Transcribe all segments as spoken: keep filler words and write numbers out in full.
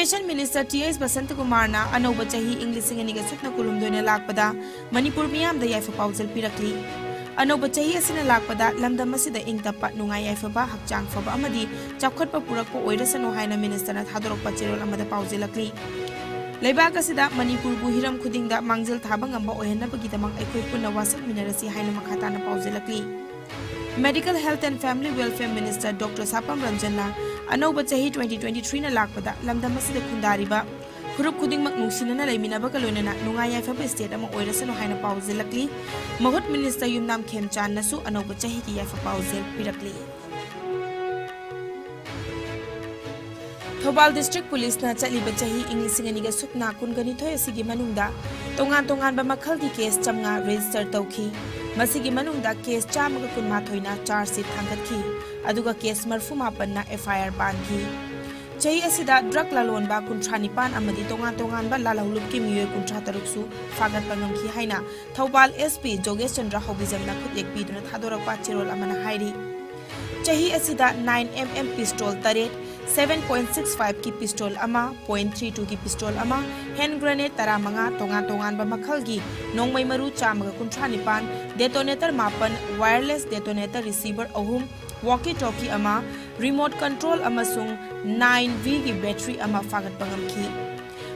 Education Minister T H Basanta Kumarꯅ ꯑꯅꯧꯕ ꯆꯍꯤ ꯏꯪ ꯂꯤꯁꯤꯡ ꯑꯅꯤꯒ ꯁꯨꯞꯅ ꯀꯨꯟꯍꯨꯝꯗꯣꯏꯅ ꯂꯥꯛꯄꯗ ꯃꯅꯤꯄꯨꯔ ꯃꯤꯌꯥꯝꯗ ꯌꯥꯏꯐ ꯄꯥꯎꯖꯦꯜ ꯄꯤꯔꯛꯂꯤ꯫ ꯑꯅꯧꯕ ꯆꯍꯤ ꯑꯁꯤꯅ ꯂꯥꯛꯄꯗ ꯂꯝꯗꯝ ꯑꯁꯤꯗ ꯏꯪ ꯇꯞꯄ, ꯅꯨꯡꯉꯥꯏ ꯌꯥꯏꯐꯕ, ꯍꯛꯆꯥꯡ ꯐꯕ ꯑꯃꯗꯤ ꯆꯥꯎꯈꯠꯄ ꯄꯨꯔꯛꯄ ꯑꯣꯏꯔꯁꯅꯨ ꯍꯥꯏꯅ ministerꯅ ꯊꯥꯗꯣꯔꯛꯄ ꯆꯦꯔꯣꯜ ꯑꯃꯗ ꯄꯥꯎꯖꯦꯜꯂꯛꯂꯤ꯫ ꯂꯩꯕꯥꯛ ꯑꯁꯤꯗ ꯃꯅꯤꯄꯨꯔꯕꯨ ꯍꯤꯔꯝ ꯈꯨꯗꯤꯡꯗ ꯃꯥꯡꯖꯤꯜ ꯊꯥꯕ ꯉꯝꯕ ꯑꯣꯏꯍꯟꯅꯕꯒꯤꯗꯃꯛ ꯑꯩꯈꯣꯏ ꯄꯨꯟꯅ ꯋꯥꯁꯛꯃꯤꯟꯅꯔꯁꯤ ꯍꯥꯏꯅ ꯃꯈꯥ ꯇꯥꯅ ꯄꯥꯎꯖꯦꯜꯂꯛꯂꯤ꯫ Medical Health and Family Welfare Minister Doctor ꯁꯥꯄꯝ ꯔꯟꯖꯟꯅ ꯑꯅꯧꯕ ꯆꯍꯤ twenty twenty-threeꯅ ꯂꯥꯛꯄꯗ ꯂꯝꯗꯝ ꯑꯁꯤꯗ ꯈꯨꯟꯗꯥꯔꯤꯕ ꯐꯨꯔꯨꯞ ꯈꯨꯗꯤꯡꯃꯛ ꯅꯨꯡꯁꯤꯅꯅ ꯂꯩꯃꯤꯟꯅꯕꯒ ꯂꯣꯏꯅꯅ ꯅꯨꯡꯉꯥꯏ ꯌꯥꯏꯐꯕ state ꯑꯃ ꯑꯣꯏꯔꯁꯅꯨ ꯍꯥꯏꯅ ꯄꯥꯎꯖꯦꯜꯂꯛꯂꯤ꯫ ꯃꯍꯨꯠ minister ꯌꯨꯝꯅꯥꯝ ꯈꯦꯝꯆꯥꯟꯅꯁꯨ ꯑꯅꯧꯕ ꯆꯍꯤꯒꯤ ꯌꯥꯏꯐ ꯄꯥꯎꯖꯦꯜ ꯄꯤꯔꯛꯂꯤ꯫ ꯊꯧꯕꯥꯜ District Policeꯅ ꯆꯠꯂꯤꯕ ꯆꯍꯤ ꯏꯪ ꯂꯤꯁꯤꯡ ꯑꯅꯤꯒ ꯁꯨꯞꯅ ꯀꯨꯟꯒ ꯅꯤꯊꯣꯏ ꯑꯁꯤꯒꯤ ꯃꯅꯨꯡꯗ ꯇꯣꯉꯥꯟ ꯇꯣꯉꯥꯟꯕ ꯃꯈꯜꯒꯤ case ꯆꯥꯝꯃꯉꯥ register ꯇꯧꯈꯤ꯫ ꯃꯁꯤꯒꯤ ꯃꯅꯨꯡꯗ case ꯆꯥꯝꯃꯒ ꯀꯨꯟꯃꯥꯊꯣꯏꯅ charge sheet ꯊꯥꯡꯒꯠꯈꯤ, ꯑꯗꯨꯒ case ꯃꯔꯤꯐꯨ ꯃꯥꯄꯟꯅ F I R ꯄꯥꯟꯈꯤ꯫ ꯆꯍꯤ ꯑꯁꯤꯗ drug ꯂꯂꯣꯟꯕ ꯀꯨꯟꯊ꯭ꯔꯥ ꯅꯤꯄꯥꯟ ꯑꯃꯗꯤ ꯇꯣꯉꯥꯟ ꯇꯣꯉꯥꯟꯕ ꯂꯥꯜꯍꯧꯂꯨꯞꯀꯤ ꯃꯤꯑꯣꯏ ꯀꯨꯟꯊ꯭ꯔꯥ ꯇꯔꯨꯛꯁꯨ ꯐꯥꯒꯠꯄ ꯉꯝꯈꯤ ꯍꯥꯏꯅ ꯊꯧꯕꯥꯜ S P ꯖꯣꯒꯦꯁ ꯆꯟꯗ꯭ꯔ ꯍꯥꯎꯕꯤꯖꯝꯅ ꯈꯨꯠꯌꯦꯛ ꯄꯤꯗꯨꯅ ꯊꯥꯗꯣꯔꯛꯄ ꯆꯦꯔꯣꯜ ꯑꯃꯅ ꯍꯥꯏꯔꯤ꯫ ꯆꯍꯤ ꯑꯁꯤꯗ nine M M pistol ꯇꯔꯦꯠ, seven point six five ꯀꯤ pistol ꯑꯃ, point three two ꯒꯤ pistol ꯑꯃ, hand grenade ꯇꯔꯥꯃꯉꯥ, ꯇꯣꯉꯥꯟ ꯇꯣꯉꯥꯟꯕ ꯃꯈꯜꯒꯤ ꯅꯣꯡꯃꯩ ꯃꯔꯨ ꯆꯥꯝꯃꯒ ꯀꯨꯟꯊ꯭ꯔꯥ ꯅꯤꯄꯥꯟ, detonator ꯃꯥꯄꯟ, wireless detonator receiver ꯑꯍꯨꯝ, walkie talkie ꯑꯃ, remote control ꯑꯃꯁꯨꯡ nine V ꯒꯤ battery ꯑꯃ ꯐꯥꯒꯠꯄ ꯉꯝꯈꯤ꯫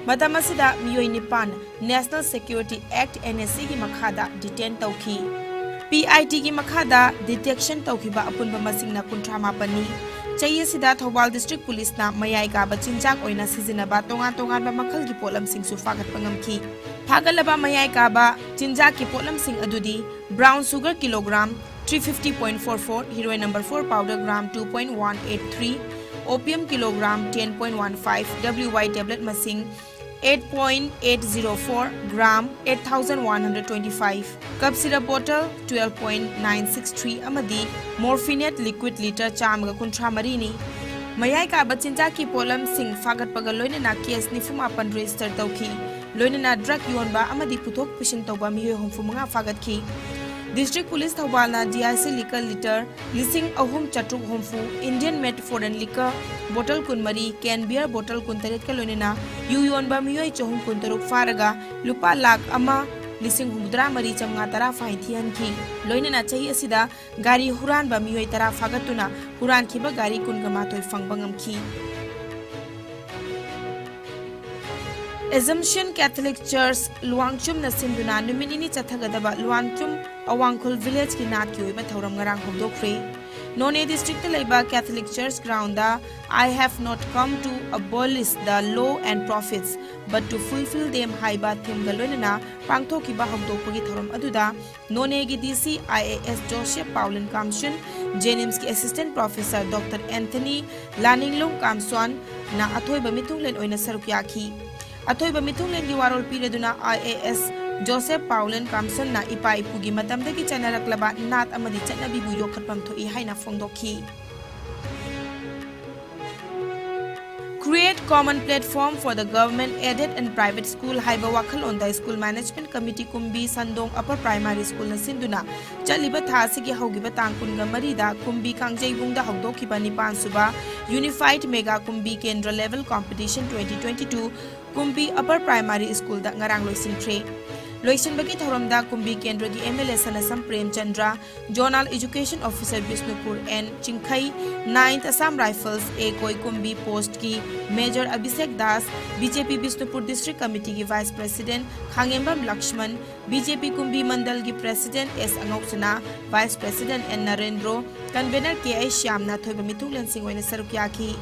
ꯃꯇꯝ ꯑꯁꯤꯗ ꯃꯤꯑꯣꯏ ꯅꯤꯄꯥꯟ National Security Act, N S A ꯒꯤ ꯃꯈꯥꯗ detain ꯇꯧꯈꯤ꯫ P I T ꯒꯤ ꯃꯈꯥꯗ detection ꯇꯧꯈꯤꯕ ꯑꯄꯨꯟꯕ ꯃꯁꯤꯡꯅ ꯀꯨꯟꯊ꯭ꯔꯥ ꯃꯥꯄꯟꯅꯤ꯫ ꯆꯍꯤ ꯑꯁꯤꯗ ꯊꯧꯕꯥꯜ District Policeꯅ ꯃꯌꯥꯏ ꯀꯥꯕ ꯆꯤꯟꯖꯥꯛ ꯑꯣꯏꯅ ꯁꯤꯖꯤꯟꯅꯕ ꯇꯣꯉꯥꯟ ꯇꯣꯉꯥꯟꯕ ꯃꯈꯜꯒꯤ ꯄꯣꯠꯂꯝꯁꯤꯡꯁꯨ ꯐꯥꯒꯠꯄ ꯉꯝꯈꯤ꯫ ꯐꯥꯒꯠꯂꯕ ꯃꯌꯥꯏ ꯀꯥꯕ ꯆꯤꯟꯖꯥꯛꯀꯤ ꯄꯣꯠꯂꯝꯁꯤꯡ ꯑꯗꯨꯗꯤ brown sugar kilogram three fifty point four four, heroin number four powder gram two point one eight three, opium kilogram ten point one five, W Y tablet ꯃꯁꯤꯡ eight point eight zero four gram eight thousand one hundred twenty-five, cough syrup bottle twelve point nine six three ꯑꯃꯗꯤ morphinate liquid litre ꯆꯥꯝꯃꯒ ꯀꯨꯟꯊ꯭ꯔꯥ ꯃꯔꯤꯅꯤ꯫ ꯃꯌꯥꯏ ꯀꯥꯕ ꯆꯤꯟꯖꯥꯛꯀꯤ ꯄꯣꯠꯂꯝꯁꯤꯡ ꯐꯥꯒꯠꯄꯒ ꯂꯣꯏꯅꯅ case ꯅꯤꯐꯨ ꯃꯥꯄꯟ register ꯇꯧꯈꯤ꯫ ꯂꯣꯏꯅꯅ drug ꯌꯣꯟꯕ ꯑꯃꯗꯤ ꯄꯨꯊꯣꯛ ꯄꯨꯁꯤꯟ ꯇꯧꯕ ꯃꯤꯑꯣꯏ ꯍꯨꯝꯐꯨ ꯃꯉꯥ ꯐꯥꯒꯠꯈꯤ꯫ District Police ꯊꯧꯕꯥꯜꯅ D I C liquor litre ꯂꯤꯁꯤꯡ ꯑꯍꯨꯝ ꯆꯥꯇ꯭ꯔꯨꯛ ꯍꯨꯝꯐꯨ, Indian made foreign liquor bottle ꯀꯨꯟꯃꯔꯤ, can beer bottle ꯀꯨꯟꯇꯔꯦꯠꯀ ꯂꯣꯏꯅꯅ ꯌꯨ ꯌꯣꯟꯕ ꯃꯤꯑꯣꯏ ꯆꯍꯨꯝ ꯀꯨꯟꯇꯔꯨꯛ ꯐꯥꯔꯒ ꯂꯨꯄꯥ ꯂꯥꯈ ꯑꯃ ꯂꯤꯁꯤꯡ ꯍꯨꯝꯐꯨꯇꯔꯥ ꯃꯔꯤ ꯆꯥꯝꯃꯉꯥ ꯇꯔꯥ fine ꯊꯤꯍꯟꯈꯤ꯫ ꯂꯣꯏꯅꯅ ꯆꯍꯤ ꯑꯁꯤꯗ ꯒꯥꯔꯤ ꯍꯨꯔꯥꯟꯕ ꯃꯤꯑꯣꯏ ꯇꯔꯥ ꯐꯥꯒꯠꯇꯨꯅ ꯍꯨꯔꯥꯟꯈꯤꯕ ꯒꯥꯔꯤ ꯀꯨꯟꯒ ꯃꯥꯊꯣꯏ ꯐꯪꯕ ꯉꯝꯈꯤ꯫ Assumption Catholic Church ꯂꯨꯋꯥꯡꯆꯨꯝꯅ ꯁꯤꯟꯗꯨꯅ ꯅꯨꯃꯤꯠ ꯅꯤꯅꯤ ꯆꯠꯊꯒꯗꯕ ꯂꯨꯋꯥꯡꯆꯨꯝ ꯑꯋꯥꯡꯈꯨꯜ villageꯀꯤ ꯅꯥꯠꯀꯤ ꯑꯣꯏꯕ ꯊꯧꯔꯝ ꯉꯔꯥꯡ ꯍꯧꯗꯣꯛꯈ꯭ꯔꯦ꯫ ꯅꯣꯅꯦ districtꯇ ꯂꯩꯕ Catholic Church groundꯗ I have not come to abolish the law and prophets, but to fulfill them ꯍꯥꯏꯕ themeꯒ ꯂꯣꯏꯅꯅ ꯄꯥꯡꯊꯣꯛꯈꯤꯕ ꯍꯧꯗꯣꯛꯄꯒꯤ ꯊꯧꯔꯝ ꯑꯗꯨꯗ ꯅꯣꯅꯦꯒꯤ D C I A S Joseph Paulin Kamson, JNIMSꯀꯤ Assistant Professor Doctor Anthony Laninglung Kamsonꯅ ꯑꯊꯣꯏꯕ ꯃꯤꯊꯨꯡꯂꯦꯟ ꯑꯣꯏꯅ ꯁꯔꯨꯛ ꯌꯥꯈꯤ꯫ ꯑꯊꯣꯏꯕ ꯃꯤꯊꯨꯡꯂꯦꯟꯒꯤ ꯋꯥꯔꯣꯜ ꯄꯤꯔꯗꯨꯅ I A S Joseph Paulin Kamsonꯅ ꯏꯄꯥ ꯏꯄꯨꯒꯤ ꯃꯇꯝꯗꯒꯤ ꯆꯠꯅꯔꯛꯂꯕ ꯅꯥꯠ ꯑꯃꯗꯤ ꯆꯠꯅꯕꯤꯕꯨ ꯌꯣꯛꯈꯠꯐꯝ ꯊꯣꯛꯏ ꯍꯥꯏꯅ ꯐꯣꯡꯗꯣꯛꯈꯤ꯫ Create common platform for the government aided and private school ꯍꯥꯏꯕ ꯋꯥꯈꯜꯂꯣꯟꯗ School Management Committee ꯀꯨꯝꯕꯤ ꯁꯟꯗꯣꯡ Upper Primary Schoolꯅ ꯁꯤꯟꯗꯨꯅ ꯆꯠꯂꯤꯕ ꯊꯥ ꯑꯁꯤꯒꯤ ꯍꯧꯈꯤꯕ ꯇꯥꯡ ꯀꯨꯟꯒ ꯃꯔꯤꯗ ꯀꯨꯝꯕꯤ ꯀꯥꯡꯖꯩꯕꯨꯡꯗ ꯍꯧꯗꯣꯛꯈꯤꯕ ꯅꯤꯄꯥꯟ ꯁꯨꯕ Unified Mega ꯀꯨꯝꯕꯤ ꯀꯦꯟꯗ꯭ꯔ Level Competition twenty twenty-two ꯀꯨꯝꯕꯤ Upper Primary Schoolꯗ ꯉꯔꯥꯡ ꯂꯣꯏꯁꯤꯟꯈ꯭ꯔꯦ꯫ ꯂꯣꯏꯁꯤꯟꯕꯒꯤ ꯊꯧꯔꯝꯗ ꯀꯨꯝꯕꯤ ꯀꯦꯟꯗ꯭ꯔꯒꯤ M L A Sanasam Premchandra, Zonal Education Officer Bishnupur and Chingkhei, Ninth Assam Rifles A ꯀꯣꯏꯀꯨꯝꯕꯤ postꯀꯤ Major Abhishek Das, B J P Bishnupur District Committeeꯒꯤ Vice President Khangembam Laxman, B J P Kumbi ꯃꯟꯗꯜꯒꯤ President S Angousana, Vice President N Narendro, Convener K ꯑꯩ ꯁ꯭ꯌꯥꯝꯅ ꯊꯣꯏꯕ ꯃꯤꯊꯨꯡꯂꯦꯟꯁꯤꯡ ꯑꯣꯏꯅ ꯁꯔꯨꯛ ꯌꯥꯈꯤ꯫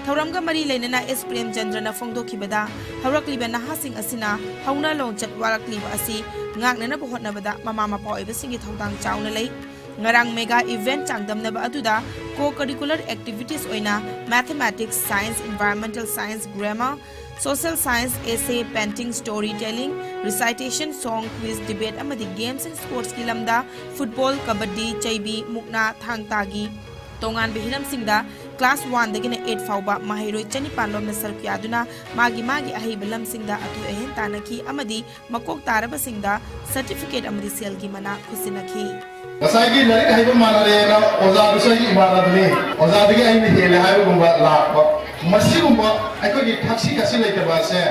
ꯊꯧꯔꯝꯒ ꯃꯔꯤ ꯂꯩꯅꯅ S ꯄ꯭ꯔꯦꯝꯆꯟꯗ꯭ꯔꯅ ꯐꯣꯡꯗꯣꯛꯈꯤꯕꯗ, ꯍꯧꯔꯛꯂꯤꯕ ꯅꯍꯥꯁꯤꯡ ꯑꯁꯤꯅ ꯍꯧꯅ ꯂꯣꯟꯆꯠ ꯋꯥꯔꯛꯂꯤꯕ ꯑꯁꯤ ꯉꯥꯛꯅꯅꯕ ꯍꯣꯠꯅꯕꯗ ꯃꯃꯥ ꯃꯄꯥ ꯑꯣꯏꯕꯁꯤꯡꯒꯤ ꯊꯧꯗꯥꯡ ꯆꯥꯎꯅ ꯂꯩ꯫ ꯉꯔꯥꯡ mega event ꯆꯥꯡꯗꯝꯅꯕ ꯑꯗꯨꯗ co-curricular activities ꯑꯣꯏꯅ Mathematics, Science, Environmental Science, Grammar, Social Science, Essay, Painting, Storytelling, Recitation, Song, Quiz, Debate ꯑꯃꯗꯤ Games and Sportsꯀꯤ ꯂꯝꯗ Football, ꯀꯕꯗꯗꯤ, ꯆꯩꯕꯤ, ꯃꯨꯛꯅꯥ, ꯊꯥꯡ ꯇꯥꯒꯤ ꯇꯣꯉꯥꯟꯕ ꯍꯤꯔꯝꯁꯤꯡꯗ class one ꯗꯒꯤꯅ eight ꯐꯥꯎꯕ ꯃꯍꯩꯔꯣꯏ ꯆꯅꯤꯄꯥꯟ ꯔꯣꯝꯅ ꯁꯔꯨꯛ ꯌꯥꯗꯨꯅ ꯃꯥꯒꯤ ꯃꯥꯒꯤ ꯑꯍꯩꯕ ꯂꯝꯁꯤꯡꯗ ꯑꯊꯣꯏ ꯑꯍꯦꯟ ꯇꯥꯟꯅꯈꯤ ꯑꯃꯗꯤ ꯃꯀꯣꯛ ꯇꯥꯔꯕꯁꯤꯡꯗ certificate ꯑꯃꯗꯤ ꯁꯦꯜꯒꯤ ꯃꯅꯥ ꯈꯨꯠꯁꯤꯟꯅꯈꯤ꯫ ꯉꯁꯥꯏꯒꯤ ꯂꯥꯏꯔꯤꯛ ꯍꯩꯕ ꯃꯥꯟꯅꯔꯦꯅ ꯑꯣꯖꯥꯗꯨꯁꯨ ꯑꯩꯒꯤ ꯏꯃꯥꯟꯅꯕꯅꯤ, ꯑꯣꯖꯥꯗꯒꯤ ꯑꯩꯅ ꯍꯦꯜꯂꯦ ꯍꯥꯏꯕꯒꯨꯝꯕ ꯂꯥꯛꯄ, ꯃꯁꯤꯒꯨꯝꯕ ꯑꯩꯈꯣꯏꯒꯤ ꯊꯛꯁꯤ ꯈꯥꯁꯤ ꯂꯩꯇꯕ ꯑꯁꯦ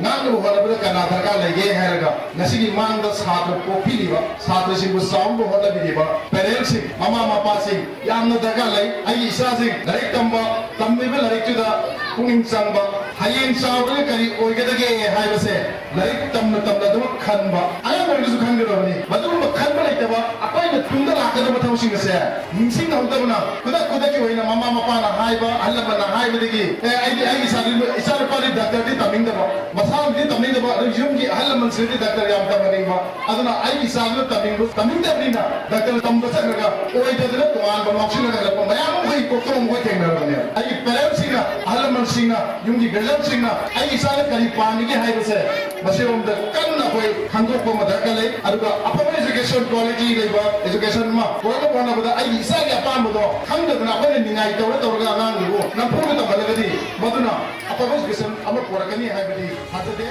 ꯉꯥꯛꯅꯕ ꯍꯣꯠꯅꯕꯗ ꯀꯅꯥ ꯗꯔꯀꯥꯔ ꯂꯩꯒꯦ ꯍꯥꯏꯔꯒ, ꯉꯁꯤꯒꯤ ꯃꯥꯡꯗ ꯁꯥꯇ꯭ꯔ ꯄꯣꯛꯄꯤꯔꯤꯕ, ꯁꯥꯇ꯭ꯔꯁꯤꯡꯕꯨ ꯆꯥꯎꯅꯕ ꯍꯣꯠꯅꯕꯤꯔꯤꯕ parents ꯁꯤꯡ, ꯃꯃꯥ ꯃꯄꯥꯁꯤꯡ ꯌꯥꯝꯅ ꯗꯔꯀꯥꯔ ꯂꯩ꯫ ꯑꯩꯒꯤ ꯏꯆꯥꯁꯤꯡ ꯂꯥꯏꯔꯤꯛ ꯇꯝꯕ, ꯇꯝꯂꯤꯕ ꯂꯥꯏꯔꯤꯛꯇꯨꯗ ꯄꯨꯛꯅꯤꯡ ꯆꯪꯕ, ꯍꯌꯦꯡ ꯆꯥꯎꯔꯒ ꯀꯔꯤ ꯑꯣꯏꯒꯗꯒꯦ ꯍꯥꯏꯕꯁꯦ ꯂꯥꯏꯔꯤꯛ ꯇꯝꯅ ꯇꯝꯅ ꯑꯗꯨꯃꯛ ꯈꯟꯕ, ꯑꯉꯥꯡ ꯑꯣꯏꯔꯒꯁꯨ ꯈꯟꯒꯗꯕꯅꯤ꯫ ꯃꯗꯨꯒꯨꯝꯕ ꯈꯟꯕ ꯂꯩꯇꯕ, ꯑꯩꯈꯣꯏꯅ ꯇꯨꯡꯗ ꯂꯥꯛꯀꯗꯕ ꯊꯕꯛꯁꯤꯡ ꯑꯁꯦ ꯅꯤꯡꯁꯤꯡꯍꯧꯗꯕꯅ, ꯈꯨꯗꯛ ꯈꯨꯗꯛꯀꯤ ꯑꯣꯏꯅ ꯃꯃꯥ ꯃꯄꯥꯅ ꯍꯥꯏꯕ, ꯑꯍꯜ ꯂꯃꯟꯅ ꯍꯥꯏꯕꯗꯒꯤ, "ꯑꯦ, ꯑꯩꯗꯤ ꯑꯩꯒꯤ ꯏꯆꯥꯗꯤ, ꯏꯆꯥ ꯅꯨꯄꯥꯗꯤ ꯗꯥꯛꯇꯔꯗꯤ ꯇꯝꯅꯤꯡꯗꯕ, ꯃꯁꯥꯒꯤꯗꯤ ꯇꯝꯅꯤꯡꯗꯕ, ꯑꯗꯨ ꯌꯨꯝꯒꯤ ꯑꯍꯜ ꯂꯃꯟꯁꯤꯡꯗꯤ ꯗꯥꯛꯇꯔ ꯌꯥꯝ ꯇꯝꯍꯟꯅꯤꯡꯕ, ꯑꯗꯨꯅ ꯑꯩꯒꯤ ꯏꯆꯥꯗꯨꯅ ꯇꯝꯅꯤꯡꯕ, ꯇꯝꯅꯤꯡꯗꯕꯅꯤꯅ ꯗꯥꯛꯇꯔ ꯇꯝꯕ ꯆꯠꯂꯒ ꯑꯣꯏꯗꯗꯅ ꯇꯣꯉꯥꯟꯕ ꯉꯥꯎꯁꯤꯟꯅꯒ ꯍꯜꯂꯛꯄ ꯃꯌꯥꯝ ꯑꯃ ꯑꯩꯈꯣꯏ ꯀꯣꯛꯇ ꯑꯃꯨꯛ ꯊꯦꯡꯅꯔꯕꯅꯦ꯫" ꯑꯩꯒꯤ parents ꯁꯤꯡꯅ, ꯑꯍꯜ ꯂꯃꯟꯁꯤꯡꯅ, ꯌꯨꯝꯒꯤ guardian ꯁꯤꯡꯅ ꯑꯩꯒꯤ ꯏꯆꯥꯅ ꯀꯔꯤ ꯄꯥꯝꯃꯤꯒꯦ ꯍꯥꯏꯕꯁꯦ ꯃꯁꯤꯔꯣꯝꯗ ꯀꯟꯅ ꯑꯩꯈꯣꯏ ꯈꯪꯗꯣꯛꯄ ꯑꯃ ꯗꯔꯀꯥꯔ ꯂꯩ꯫ ꯑꯗꯨꯒ ꯑꯐꯕ education quality ꯂꯩꯕ education ꯑꯃ ꯄꯨꯔꯛꯅꯕ ꯍꯣꯠꯅꯕꯗ ꯑꯩꯒꯤ ꯏꯆꯥꯒꯤ ꯑꯄꯥꯝꯕꯗꯣ ꯈꯪꯗꯗꯅ ꯑꯩꯈꯣꯏꯅ ꯅꯤꯡꯉꯥꯏ ꯇꯧꯔ ꯇꯧꯔꯒ ꯑꯉꯥꯡꯗꯨꯕꯨ ꯅꯝꯐꯨꯗ ꯇꯝꯍꯜꯂꯒꯗꯤ ꯃꯗꯨꯅ ꯑꯐꯕ education ꯑꯃ ꯄꯨꯔꯛꯀꯅꯤ ꯍꯥꯏꯕꯗꯤ ꯊꯥꯖꯗꯦ꯫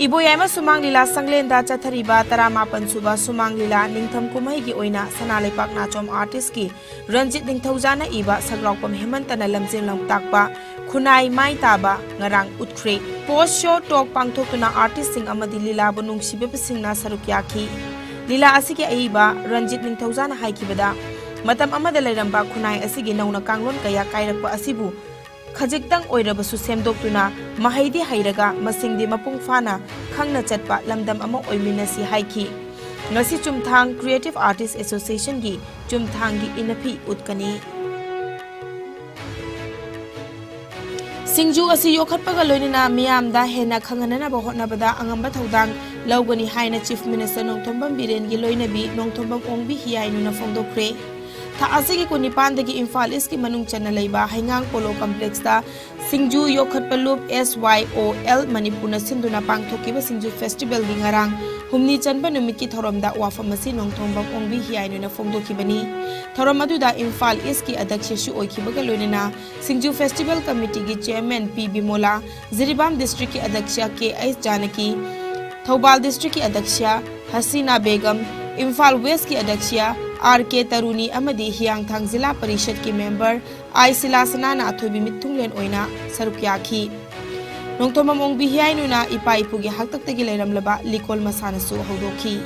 ꯏꯕꯣꯌꯥꯏꯃ ꯁꯨꯃꯥꯡ ꯂꯤꯂꯥ ꯁꯪꯂꯦꯟꯗ ꯆꯠꯊꯔꯤꯕ ꯇꯔꯥꯃꯥꯄꯟ ꯁꯨꯕ ꯁꯨꯃꯥꯡ ꯂꯤꯂꯥ ꯅꯤꯡꯊꯝ ꯀꯨꯝꯍꯩꯒꯤ ꯑꯣꯏꯅ ꯁꯅꯥ ꯂꯩꯄꯥꯛ ꯅꯥꯆꯣꯝ artist ꯀꯤ ꯔꯟꯖꯤꯠ ꯅꯤꯡꯊꯧꯖꯥꯅ ꯏꯕ ꯁꯛꯂꯥꯎꯄꯝ ꯍꯦꯃꯟꯇꯅ ꯂꯝꯖꯦꯜ ꯂꯝꯇꯥꯛꯄ ꯈꯨꯟꯅꯥꯏ ꯃꯥꯏ ꯇꯥꯕ ꯉꯔꯥꯡ ꯎꯠꯈ꯭ꯔꯦ꯫ Post show talk ꯄꯥꯡꯊꯣꯛꯇꯨꯅ artist ꯁꯤꯡ ꯑꯃꯗꯤ ꯂꯤꯂꯥꯕꯨ ꯅꯨꯡꯁꯤꯕꯤꯕꯁꯤꯡꯅ ꯁꯔꯨꯛ ꯌꯥꯈꯤ꯫ ꯂꯤꯂꯥ ꯑꯁꯤꯒꯤ ꯑꯏꯕ ꯔꯟꯖꯤꯠ ꯅꯤꯡꯊꯧꯖꯥꯅ ꯍꯥꯏꯈꯤꯕꯗ, ꯃꯇꯝ ꯑꯃꯗ ꯂꯩꯔꯝꯕ ꯈꯨꯟꯅꯥꯏ ꯑꯁꯤꯒꯤ ꯅꯧꯅ ꯀꯥꯡꯂꯣꯟ ꯀꯌꯥ ꯀꯥꯏꯔꯛꯄ ꯑꯁꯤꯕꯨ ꯈꯖꯤꯛꯇꯪ ꯑꯣꯏꯔꯕꯁꯨ ꯁꯦꯝꯗꯣꯛꯇꯨꯅ ꯃꯍꯩꯗꯤ ꯍꯩꯔꯒ ꯃꯁꯤꯡꯗꯤ ꯃꯄꯨꯡ ꯐꯥꯅ ꯈꯪꯅ ꯆꯠꯄ ꯂꯝꯗꯝ ꯑꯃ ꯑꯣꯏꯃꯤꯟꯅꯁꯤ ꯍꯥꯏꯈꯤ꯫ ꯉꯁꯤ ꯆꯨꯝꯊꯥꯡ Creative Artist Association ꯒꯤ ꯆꯨꯝꯊꯥꯡꯒꯤ ꯏꯟꯅꯐꯤ ꯎꯠꯀꯅꯤ꯫ ꯁꯤꯡꯖꯨ ꯑꯁꯤ ꯌꯣꯛꯈꯠꯄꯒ ꯂꯣꯏꯅꯅ ꯃꯤꯌꯥꯝꯗ ꯍꯦꯟꯅ ꯈꯪꯍꯟꯅꯅꯕ ꯍꯣꯠꯅꯕꯗ ꯑꯉꯝꯕ ꯊꯧꯗꯥꯡ ꯂꯧꯒꯅꯤ ꯍꯥꯏꯅ Chief Minister ꯅꯣꯡꯊꯣꯝꯕꯝ ꯕꯤꯔꯦꯟꯒꯤ ꯂꯣꯏꯅꯕꯤ ꯅꯣꯡꯊꯣꯝꯕꯝ ꯑꯣꯡꯕꯤ ꯍꯤꯌꯥꯏꯅꯨꯅ ꯐꯣꯡꯗꯣꯛꯈ꯭ꯔꯦ꯫ ꯊꯥ ꯑꯁꯤꯒꯤ ꯀꯨꯟꯅꯤꯄꯥꯟꯗꯒꯤ ꯏꯝꯐꯥꯜ ꯏꯁꯀꯤ ꯃꯅꯨꯡ ꯆꯟꯅ ꯂꯩꯕ ꯍꯩꯉꯥꯡ ꯄꯣꯂꯣ ꯀꯝꯄ꯭ꯂꯦꯛꯁꯇ ꯁꯤꯡꯖꯨ ꯌꯣꯛꯈꯠꯄ ꯂꯨꯞ, S Y O L, ꯃꯅꯤꯄꯨꯔꯅ ꯁꯤꯟꯗꯨꯅ ꯄꯥꯡꯊꯣꯛꯈꯤꯕ ꯁꯤꯡꯖꯨ ꯐꯦꯁꯇꯤꯚꯦꯜꯒꯤ ꯉꯔꯥꯡ ꯍꯨꯝꯅꯤ ꯆꯟꯕ ꯅꯨꯃꯤꯠꯀꯤ ꯊꯧꯔꯝꯗ ꯋꯥꯐꯝ ꯑꯁꯤ ꯅꯣꯡꯊꯣꯝꯕꯝ ꯑꯣꯡꯕꯤ ꯍꯤꯌꯥꯏꯅꯨꯅ ꯐꯣꯡꯗꯣꯛꯈꯤꯕꯅꯤ꯫ ꯊꯧꯔꯝ ꯑꯗꯨꯗ ꯏꯝꯐꯥꯜ ꯏꯁꯀꯤ ꯑꯗꯛꯁꯁꯨ ꯑꯣꯏꯈꯤꯕꯒ ꯂꯣꯏꯅꯅ ꯁꯤꯡꯖꯨ ꯐꯦꯁꯇꯤꯚꯦꯜ ꯀꯃꯤꯇꯤꯒꯤ ꯆꯤꯌꯔꯃꯦꯟ ꯄꯤ ꯕꯤꯃꯣꯂꯥ, ꯖꯤꯔꯤꯕꯥꯝ ꯗꯤꯁꯇ꯭ꯔꯤꯛꯀꯤ ꯑꯗꯛꯁ ꯀꯦ ꯑꯩꯆ ꯖꯥꯅꯀꯤ, ꯊꯧꯕꯥꯜ ꯗꯤꯁꯇ꯭ꯔꯤꯛꯀꯤ ꯑꯗꯛꯁ ꯍꯁꯤꯅꯥ ꯕꯦꯒꯝ, ꯏꯝꯐꯥꯜ ꯋꯦꯁꯀꯤ ꯑꯗꯛꯁ ꯑꯥꯔ ꯀꯦ ꯇꯔꯨꯅꯤ ꯑꯃꯗꯤ ꯍꯤꯌꯥꯡꯊꯥꯡ ꯖꯤꯂꯥ ꯄꯔꯤꯁꯠꯀꯤ ꯃꯦꯝꯕꯔ ꯑꯥꯏ ꯁꯤꯂꯥꯁꯅꯥꯅ ꯑꯊꯣꯏꯕꯤ ꯃꯤꯊꯨꯡꯂꯦꯟ ꯑꯣꯏꯅ ꯁꯔꯨꯛ ꯌꯥꯈꯤ꯫ ꯅꯣꯡꯊꯣꯝꯕꯝ ꯑꯣꯡꯕꯤ ꯍꯤꯌꯥꯏꯅꯨꯅ ꯏꯄꯥ ꯏꯄꯨꯒꯤ ꯍꯥꯛꯇꯛꯇꯒꯤ ꯂꯩꯔꯝꯂꯕ ꯂꯤꯀꯣꯜ ꯃꯁꯥꯟꯅꯁꯨ ꯍꯧꯗꯣꯛꯈꯤ꯫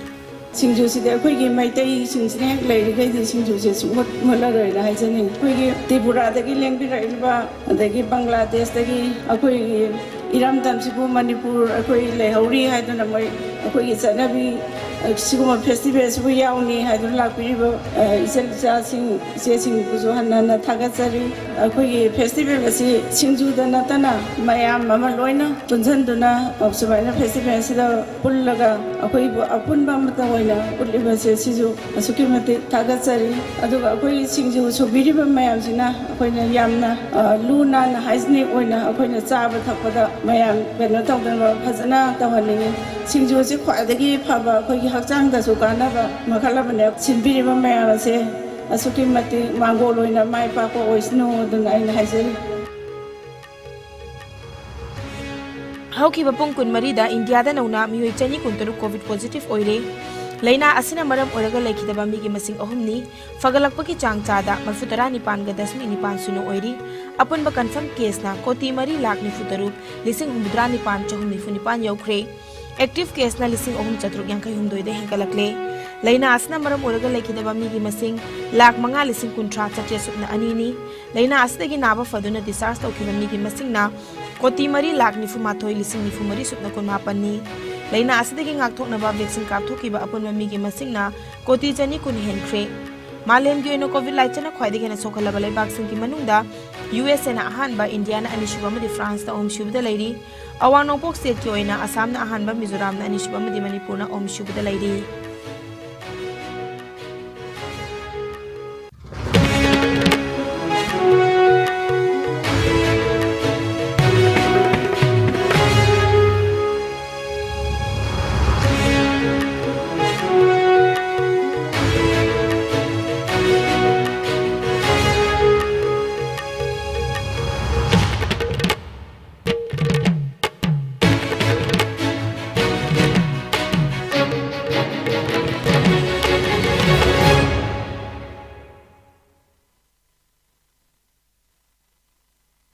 ꯁꯤꯡꯖꯨꯁꯤꯗꯤ ꯑꯩꯈꯣꯏꯒꯤ ꯃꯩꯇꯩꯁꯤꯡꯁꯤꯅ ꯍꯦꯛ ꯂꯩꯔꯤꯈꯩꯗꯤ ꯁꯤꯡꯖꯨꯁꯦ ꯁꯨꯡꯃꯨꯠ ꯃꯨꯠꯂꯔꯣꯏꯅ ꯍꯥꯏꯖꯅꯤꯡꯉꯤ꯫ ꯑꯩꯈꯣꯏꯒꯤ ꯇ꯭ꯔꯤꯄꯨꯔꯥꯗꯒꯤ ꯂꯦꯡꯕꯤꯔꯛꯂꯤꯕ, ꯑꯗꯒꯤ ꯕꯪꯒ꯭ꯂꯥꯗꯦꯁꯇꯒꯤ ꯑꯩꯈꯣꯏꯒꯤ ꯏꯔꯝꯗꯝꯁꯤꯕꯨ, ꯃꯅꯤꯄꯨꯔ ꯑꯩꯈꯣꯏ ꯂꯩꯍꯧꯔꯤ ꯍꯥꯏꯗꯨꯅ, ꯃꯣꯏ ꯑꯩꯈꯣꯏꯒꯤ ꯆꯠꯅꯕꯤ, ꯑ, ꯁꯤꯒꯨꯝꯕ ꯐꯦꯁꯇꯤꯚꯦꯜꯁꯤꯕꯨ ꯌꯥꯎꯅꯤ ꯍꯥꯏꯗꯨꯅ ꯂꯥꯛꯄꯤꯔꯤꯕ, ꯑ, ꯏꯆꯜ ꯏꯆꯥꯁꯤꯡ, ꯏꯆꯦꯁꯤꯡꯕꯨꯁꯨ ꯍꯟꯅ ꯍꯟꯅ ꯊꯥꯒꯠꯆꯔꯤ꯫ ꯑꯩꯈꯣꯏꯒꯤ ꯐꯦꯁꯇꯤꯚꯦꯜ ꯑꯁꯤ ꯁꯤꯡꯖꯨꯗ ꯅꯠꯇꯅ ꯃꯌꯥꯝ ꯑꯃ ꯂꯣꯏꯅ ꯄꯨꯟꯁꯤꯟꯗꯨꯅ, ꯑ, ꯁꯨꯃꯥꯏꯅ ꯐꯦꯁꯇꯤꯚꯦꯜꯁꯤꯗ ꯄꯨꯜꯂꯒ ꯑꯩꯈꯣꯏꯕꯨ ꯑꯄꯨꯟꯕ ꯑꯃꯠꯇ ꯑꯣꯏꯅ ꯎꯠꯂꯤꯕꯁꯦ, ꯁꯤꯁꯨ ꯑꯁꯨꯛꯀꯤ ꯃꯇꯤꯛ ꯊꯥꯒꯠꯆꯔꯤ꯫ ꯑꯗꯨꯒ ꯑꯩꯈꯣꯏ ꯁꯤꯡꯖꯨ ꯁꯨꯕꯤꯔꯤꯕ ꯃꯌꯥꯝꯁꯤꯅ ꯑꯩꯈꯣꯏꯅ ꯌꯥꯝꯅ, ꯑ, ꯂꯨ ꯅꯥꯟꯅ, ꯍꯥꯏꯖꯤꯅꯤꯛ ꯑꯣꯏꯅ ꯑꯩꯈꯣꯏꯅ ꯆꯥꯕ ꯊꯛꯄꯗ ꯃꯌꯥꯝ ꯀꯩꯅꯣ ꯇꯧꯗꯅꯕ ꯐꯖꯅ ꯇꯧꯍꯟꯅꯤꯡꯉꯤ꯫ ꯁꯤꯡꯖꯨ ꯑꯁꯤ ꯈ꯭ꯋꯥꯏꯗꯒꯤ ꯐꯕ, ꯑꯩꯈꯣꯏꯒꯤ ꯍꯛꯆꯥꯡꯗꯁꯨ ꯀꯥꯟꯅꯕ ꯃꯈꯜ ꯑꯃꯅꯦ꯫ ꯁꯤꯟꯕꯤꯔꯤꯕ ꯃꯌꯥꯝ ꯑꯁꯦ ꯑꯁꯨꯛꯀꯤ ꯃꯇꯤꯛ ꯃꯥꯡꯒꯣꯜ ꯑꯣꯏꯅ ꯃꯥꯏ ꯄꯥꯛꯄ ꯑꯣꯏꯁꯅꯨ ꯑꯗꯨꯅ ꯑꯩꯅ ꯍꯥꯏꯖꯔꯤ꯫ ꯍꯧꯈꯤꯕ ꯄꯨꯡ ꯀꯨꯟꯃꯔꯤꯗ ꯏꯟꯗꯤꯌꯥꯗ ꯅꯧꯅ ꯃꯤꯑꯣꯏ ꯆꯅꯤ ꯀꯨꯟꯇꯔꯨꯛ ꯀꯣꯚꯤꯗ ꯄꯣꯖꯤꯇꯤꯚ ꯑꯣꯏꯔꯦ꯫ ꯂꯥꯏꯅꯥ ꯑꯁꯤꯅ ꯃꯔꯝ ꯑꯣꯏꯔꯒ ꯂꯩꯈꯤꯗꯕ ꯃꯤꯒꯤ ꯃꯁꯤꯡ ꯑꯍꯨꯝꯅꯤ꯫ ꯐꯒꯠꯂꯛꯄꯒꯤ ꯆꯥꯡ ꯆꯥꯗ ꯃꯔꯤꯐꯨ ꯇꯔꯥꯅꯤꯄꯥꯟꯒ ꯗꯁꯃꯤꯛ ꯅꯤꯄꯥꯟ ꯁꯤꯅꯣ ꯑꯣꯏꯔꯤ꯫ ꯑꯄꯨꯟꯕ ꯀꯟꯐꯔꯝ ꯀꯦꯁꯅ ꯀꯣꯇꯤ ꯃꯔꯤ ꯂꯥꯈ ꯅꯤꯐꯨ ꯇꯔꯨꯛ ꯂꯤꯁꯤꯡ ꯍꯨꯝꯐꯨꯇꯔꯥ ꯅꯤꯄꯥꯟ ꯆꯍꯨꯝ ꯅꯤꯐꯨ ꯅꯤꯄꯥꯟ ꯌꯧꯈ꯭ꯔꯦ꯫ ꯑꯦꯛꯇꯤꯚ ꯀꯦꯁꯅ ꯂꯤꯁꯤꯡ ꯑꯍꯨꯝ ꯆꯥꯇ꯭ꯔꯨꯛ ꯌꯥꯡꯈꯩ ꯍꯨꯝꯗꯣꯏꯗ ꯍꯦꯟꯒꯠꯂꯛꯂꯦ꯫ ꯂꯥꯏꯅꯥ ꯑꯁꯤꯅ ꯃꯔꯝ ꯑꯣꯏꯔꯒ ꯂꯩꯈꯤꯗꯕ ꯃꯤꯒꯤ ꯃꯁꯤꯡ ꯂꯥꯈ ꯃꯉꯥ ꯂꯤꯁꯤꯡ ꯀꯨꯟꯊ꯭ꯔꯥ ꯆꯥꯇ꯭ꯔꯦꯠ ꯁꯨꯞꯅ ꯑꯅꯤꯅꯤ꯫ ꯂꯥꯏꯅꯥ ꯑꯁꯤꯗꯒꯤ ꯅꯥꯕ ꯐꯗꯨꯅ ꯗꯤꯁꯆꯥꯔꯖ ꯇꯧꯈꯤꯕ ꯃꯤꯒꯤ ꯃꯁꯤꯡꯅ ꯀꯣꯇꯤ ꯃꯔꯤ ꯂꯥꯈ ꯅꯤꯐꯨ ꯃꯥꯊꯣꯏ ꯂꯤꯁꯤꯡ ꯅꯤꯐꯨ ꯃꯔꯤ ꯁꯨꯞꯅ ꯀꯨꯟꯃꯥꯄꯟꯅꯤ꯫ ꯂꯥꯏꯅꯥ ꯑꯁꯤꯗꯒꯤ ꯉꯥꯛꯊꯣꯛꯅꯕ ꯚꯦꯛꯁꯤꯟ ꯀꯥꯞꯊꯣꯛꯈꯤꯕ ꯑꯄꯨꯟꯕ ꯃꯤꯒꯤ ꯃꯁꯤꯡꯅ ꯀꯣꯇꯤ ꯆꯅꯤ ꯀꯨꯟ ꯍꯦꯟꯈ꯭ꯔꯦ꯫ ꯃꯥꯂꯦꯝꯒꯤ ꯑꯣꯏꯅ ꯀꯣꯚꯤꯗ ꯂꯥꯏꯆꯠꯅ ꯈ꯭ꯋꯥꯏꯗꯒꯤ ꯍꯦꯟꯅ ꯁꯣꯛꯍꯜꯂꯕ ꯂꯩꯕꯥꯛꯁꯤꯡꯒꯤ ꯃꯅꯨꯡꯗ ꯌꯨ ꯑꯦꯁ ꯑꯦꯅ ꯑꯍꯥꯟꯕ, ꯏꯟꯗꯤꯌꯥꯅ ꯑꯅꯤꯁꯨꯕ ꯑꯃꯗꯤ ꯐ꯭ꯔꯥꯟꯁꯅ ꯑꯍꯨꯝꯁꯨꯕꯗ ꯂꯩꯔꯤ꯫ ꯑꯋꯥꯡ ꯅꯣꯡꯄꯣꯛ ꯁ꯭ꯇꯦꯠꯀꯤ ꯑꯣꯏꯅ ꯑꯁꯥꯝꯅ ꯑꯍꯥꯟꯕ, ꯃꯤꯖꯣꯔꯥꯝꯅ ꯑꯅꯤꯁꯨꯕ ꯑꯃꯗꯤ ꯃꯅꯤꯄꯨꯔꯅ ꯑꯍꯨꯝꯁꯨꯕꯗ ꯂꯩꯔꯤ꯫